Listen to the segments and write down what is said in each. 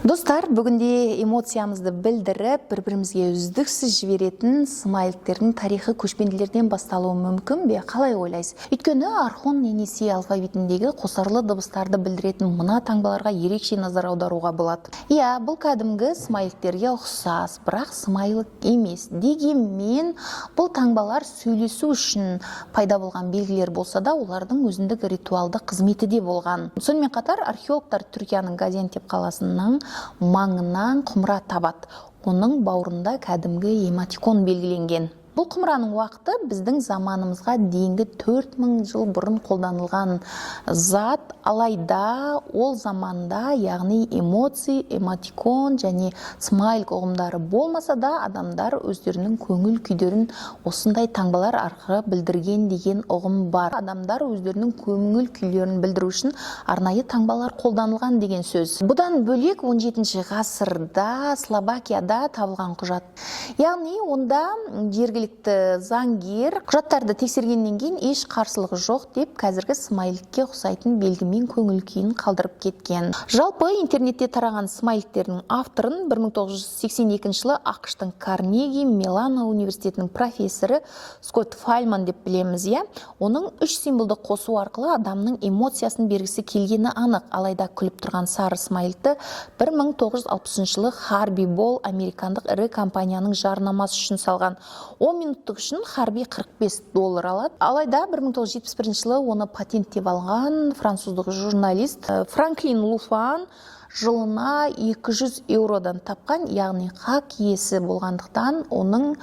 Достар, бүгінде эмоциямызды білдіріп, бір бірімізге үздіксіз жіберетін смайликтердің тарихы көшпенділерден басталуы мүмкін бе? Қалай ойлайсыз? Өйткені Орхон Енисей алфавитіндегі қосарлы дыбыстарды білдіретін мына таңбаларға ерекше назар аударуға болады. Иә, бұл кәдімгі смайликтерге ұқсас, бірақ смайлик емес. Дегенмен бұл таңбалар сөйлесу үшін пайда болған белгілер болса да, олардың өзіндік ритуалды қызметі де болған. Сонымен қатар археологтар Түркияның Газиантеп қаласының маңынан құмыра табады. Оның бауырында кәдімгі эмотикон белгіленген. Бұл құмыраның уақыты біздің заманымызға дейінгі 4000 жыл бұрын қолданылған зат. Алайда ол заманда, яғни эмоджи, эмотикон және смайлик ұғымдары болмаса да, адамдар өздерінің көңіл күйлерін осындай таңбалар арқылы білдірген деген ұғым бар. Адамдар өздерінің көңіл күйлерін білдіру үшін арнайы таңбалар қолданылған деген сөз. Бұдан бөлек, 17 ғасырда Словакияда табылған құжат, яғни онда жергілікті заңгер құжаттарды тексергеннен кейін, еш қарсылығы жоқ деп, қазіргі смайликке ұқсайтын белгімен көңіл күйін қалдырып кеткен. Жалпы, интернетте тараған смайликтердің авторын 1982 жылы АҚШ-тың Карнеги Меллон университетінің профессоры Скотт Файлман деп білеміз, иә. Оның үш символды қосу арқылы адамның эмоциясын бергісі келгені анық. Алайда күліп тұрған сары смайликті 1960 жылы Харби Болл американдық ірі компанияның жарнамасы үшін салған. 10 минуттық үшін Харби 45 доллар алады. Алайда 1971 жылы оны патенттеп алған француздық журналист Франклин Луфан жылына 200 еуродан тапқан. Яғни хақ иесі болғандықтан, оның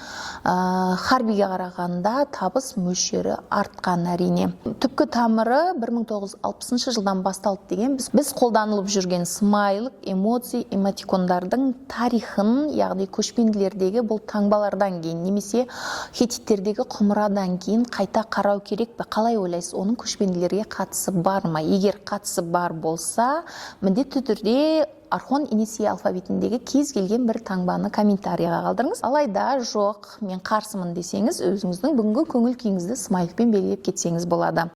Харбиге қарағанда табыс мөлшері артқан. Әрине, түпкі тамыры 1960 жылдан басталды деген біз қолданылып жүрген смайлик, эмоджи, эмотикондардың тарихын, яғни көшпенділердегі бұл таңбалардан кейін немесе хеттиттердегі құмырадан кейін қайта қарау керек пе? Қалай ойлайсыз, оның көшпенділерге қатысы бар ма? Егер қатысы бар болса, міндетті түрде Орхон Енисей алфавитіндегі кез келген бір таңбаны комментарийға қалдырыңыз. Алайда жоқ, мен қарсымын десеңіз, өзіңіздің бүгінгі көңіл күйіңізді смайликпен белгілеп кетсеңіз болады.